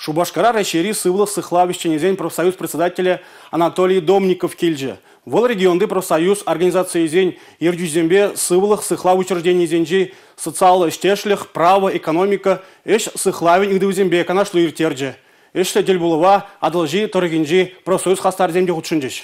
Шупашкара Раҫҫейри сывлӑх сыхлав ӗҫченӗсен профсоюз председателӗ Анатолий Домников килчӗ. Вӑл регионти профсоюз организацийӗсен ертӳҫисемпе сывлӑх сыхлав учрежденийӗсенчи социаллӑ ӗҫтешлӗх, право, экономика, ӗҫ сыхлавӗн ыйтӑвӗсемпе канашлу ирттерчӗ. Ӗҫлӗ тӗлпулӑва Атӑлҫи тӑрӑхӗнчи профсоюз хастарӗсем те хутшӑнчӗҫ.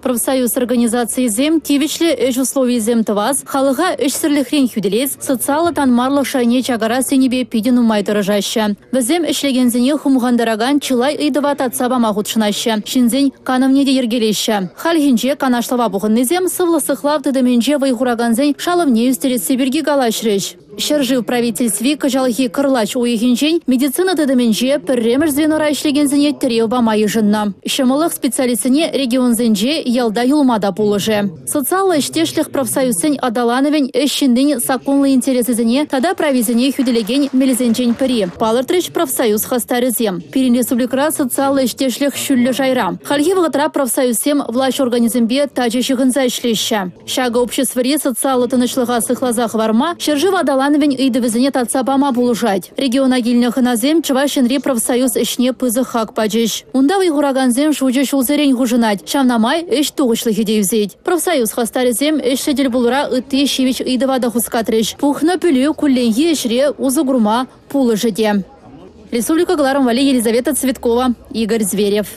Профсоюз организацийӗсем тивӗҫлӗ ӗҫ условийӗсем тӑвас, халӑха ӗҫсӗрлӗхрен хӳтӗлес, социаллӑ танмарлӑх шайне чакарас енӗпе питӗ нумай тӑрӑшаҫҫӗ. Вӗсем ӗҫлекенсене хумхантаракан чылай ыйтӑва татса пама хутшӑнаҫҫӗ, ҫынсен канӑвне те йӗркелеҫҫӗ. Хальхинче канашлӑва пухӑннисем сывлӑх сыхлав тытӑмӗнче вӑй хуракансен шалӑвне ӳстересси пирки калаҫрӗҫ. Ҫӗршыв правительстви кӑҫалхи кӑрлач уйӑхӗнчен медицина тытӑмӗнче пӗрремӗш звенора ӗҫлекенсене тӗрев пама йышӑннӑ. Ҫӑмӑллӑх специалистсене регионсенче ялта юлма та пулӑшӗ. Социаллӑ ӗҫтешлӗх профсоюзсен аталанӑвӗн ӗҫ ҫыннин саккунлӑ интересӗсене тата прависене хӳтӗлекен мелсенчен пӗри, палӑртрӗҫ профсоюз хастарӗсем. Пирӗн республикӑра социаллӑ ӗҫтешлӗх ҫӳллӗ шайра. Хальхи вӑхӑтра профсоюзсем влаҫ органӗсемпе тачӑ ҫыхӑнса ӗҫлеҫҫӗ. Ҫакӑ обществӑри социаллӑ тӑнӑҫлӑха сыхласа хӑварма, ҫӗршыв аталанӑвӗн ыйтӑвӗсене татса пама пулӑшать. Региона килнӗ хӑнасем Чӑваш Енри профсоюз ӗҫне пысӑк хак пачӗҫ. Унта вӑй хуракансен шучӗ ҫулсерен хушӑнать, ҫавна май ӗҫ тухӑҫлӑхӗ те ӳсет. Профсоюз хастарӗсем ӗҫлӗ тӗлпулура ытти ҫивӗч ыйтӑва та хускатрӗҫ. Пухнӑ пӗлӳ кулленхи ӗҫре усӑ курма пулӑшӗ те. Республика кӑларӑм валли Елизавета Цветкова, Игорь Зверев.